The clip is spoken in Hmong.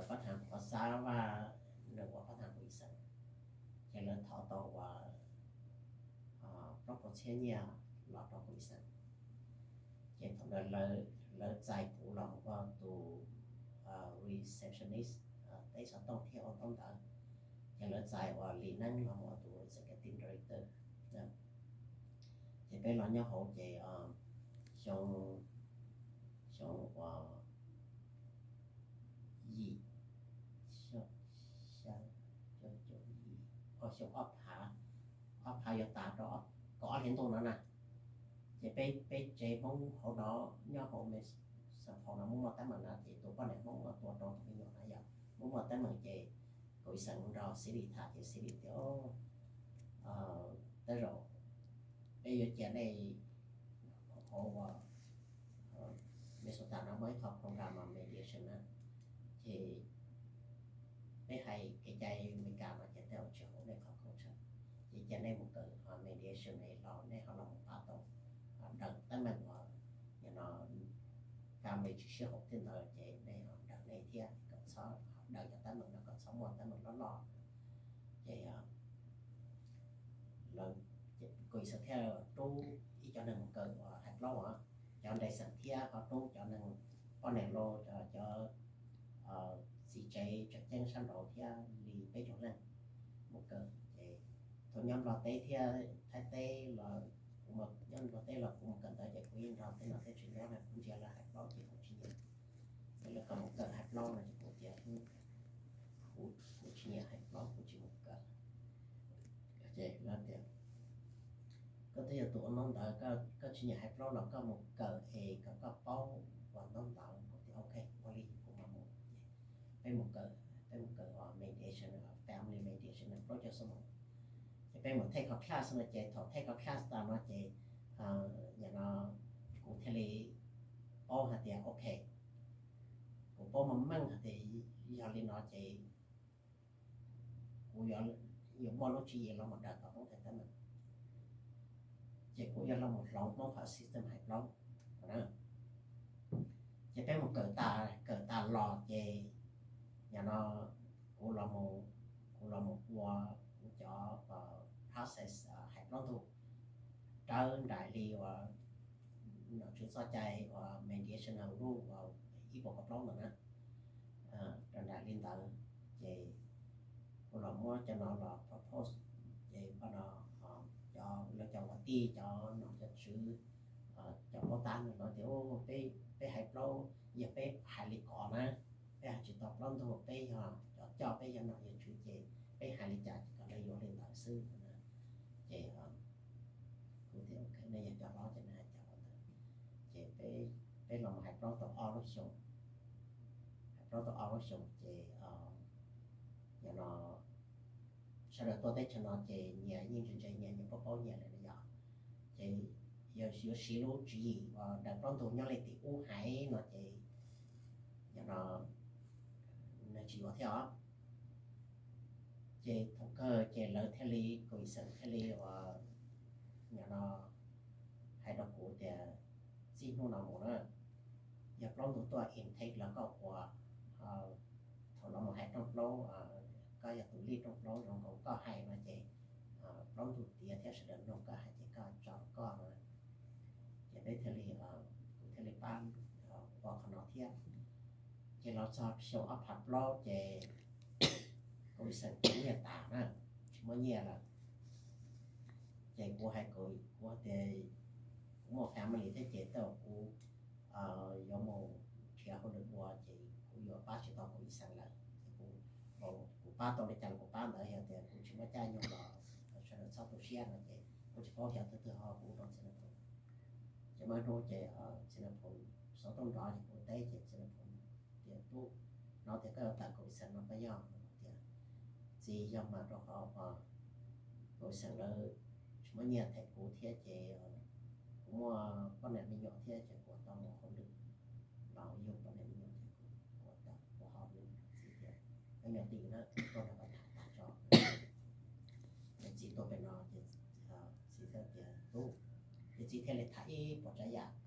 Pab Thas Qhuav Xab Vaj nws ua pab Thas Qhuav Ix Xeem, ces lawv thov tau uas plaub puas txhiab nyiaj los rau Qhuav Ix Xeem. Ces thaum ntawd lawv txais kuv los ua tus receptionist, teb xov tooj thiab ua ntaub ntawv. Ces lawv txais uas Lis Neeb los ua tus executive director. Ces peb los nyob hauv ces xyoo, xyoo uas yim, xyoo, xyoo ob phav, ob phav yuav tas rau kaum ob hlis ntuj no na. Ces peb, peb tsev Hmoob hauv no, nyob hauv Xeem Phaum no muaj muaj teeb meem na, ces tus poj niam Hmoob uas tua rau tus me nyuam na yog muaj muaj teeb meem ces Qhuav Ix Xeem nrog Xib Lis tham ces Xib Lis tias, tej zaum peb yuav cia nej hauv uas Minnesota no muaj ib qho program mediation na, ces peb hais kev cai Amelikas no ces tej zaum tsis haum nej qhov culture, ces cia nej mus kawm mediation es los nej ho los mus pab tau daws teeb meem uas nim no family tsis sib haum tej ntawd ces nej ho daws nej thiab kom txhob daws cov teeb meem no kom txhob muaj teeb meem loj loj. Ces lawv, Qhuav Ix Xeem thiaj rub ib cov neeg mus kawm uas hais plaub os, cov nraim xeem thiab ho rub cov neeg poj niam los cov txiv tsev tseem ceeb sab nraud thiab li peb caug leej mus kawm. Ces thaum nyob Nplog teb thiab Thaib teb los, kuv nyob Nplog teb los kuv mus kawm ntawv ces kuv yeej nrog tej no tej tsis nyob na, kuv ntsia lawv hais plaub ces kuv tsis nyiam. Ces lawv kom mus kawm hais plaub no ces kuv tias kuv tsis nyiam hais plaub, kuv tsis mus kawm. Ces lawv tias koj twb yog tus ua ntaub ntawv, koj tsis nyiam hais plaub los koj mus kawm es kom koj paub ua ntaub ntawv. Kuv tias ok, ua li kuv mam mus. Peb mus kawm, peb mus kawm uas mediation, family mediation plaub caug xuab moos. Ces peb mus take class no ces thaum take class tas no ces nim no kuv thiaj li paub hais tias ok, kuv paub meej meej hais tias yog li no ces kuv yuav, yuav muaj lub tswv yim los mus daws tau Hmoob tej teeb meem. Ces kuv yuav los mus hloov Hmoob qhov system hais plaub. Ces peb mus kawm tas, kawm tas los ces nim no kuv los mus, kuv los mus ua kuv cov process hais plaub ntug rawv nraim li uas nom tswv txoj cai uas mediation rules uas ib puas kaum plaub ntawd na, raws nraim li ntawd. Ces kuv los muab cov no los propose, ces pab no cov, lawv cov uas tij, cov nom cov tswv, cov paub tab no tias peb, peb hais plaub, yog peb hais li ko na, peb hais tsis tau plaub ntug, peb yog cov coj, peb yog nom yog tswv ces peb hais li cas ces kom lawv yuav li ntawd xwb. Ces kuv tias ok, nej yog cov hlob ces nej hais cas ua ntawd. Ces peb los mus hais plaub tau ob lub xyoo, hais plaub tau ob lub xyoo ces nim no sawv daws tuaj teb chaws no ces nyias yeej ntse ntse, nyias nyias paub paub nyias lawm no yog. Ces yog yuav siv lub tswv yim uas daws plaub ntug nyob li tim ub hais no ces nim no nws tsis yuav thiab os. Ces thaum kawg ces lawv thiaj li, Qhuav Ix Xeem thiaj li uas nim no hais rau kuv tias txij hnub no mus na, yog plaub ntug tuaj intake los koj ua, thaum los mus hais rooj plaub, koj yog tus lead rooj plaub zoo nkaus koj hais no ces plaub ntug tiav thiab sawv daws mloog koj hais ces koj tso koj no. Ces peb thiaj li, kuv thiaj li pab ua qhov no thiab. Ces los txog xyoo ob phav plaub ces Qhuav Ix Xeem tsis muaj nyiaj tas na, tsis muaj nyiaj lawm. Ces kuv hais, kuv tias kuv muaj family thiab ces tej zaum kuv yuav mus nrhiav hauj lwm ua ces kuv yuav pab tsis tau Qhuav Ix Xeem lawm. Ces kuv, kuv pab tau li cas los kuv pab ntawd, yog tias kuv tsis muaj caij nyoog los sawv daws txhob tu siab no ces kuv tsis paub xyov tus twg ho kuv rau Txiv Nais Phoo. Ces muaj ib hnub ces Txiv Nais Phoo xov tooj nrov ces kuv teb ces Txiv Nais Phoo tias tub, hnov tias koj yuav tawm Qhuav Ix Xeem no koj yog? Tias txiv, yog mas rau qhov Qhuav Ix Xeem lawv tsis muaj nyiaj them kuv thiab ces kuv muaj poj niam me nyuam thiab ces kuv tau mus hauj lwm los yug poj niam me nyuam ces kuv tau mus hauj lwm. Txiv tias koj nyob twj ywm na, tuaj nrog koj tham tag tso. Ces txiv tuaj pem no ces txiv thiaj tias tub, ces txiv thiaj li tham ib puas tsav yam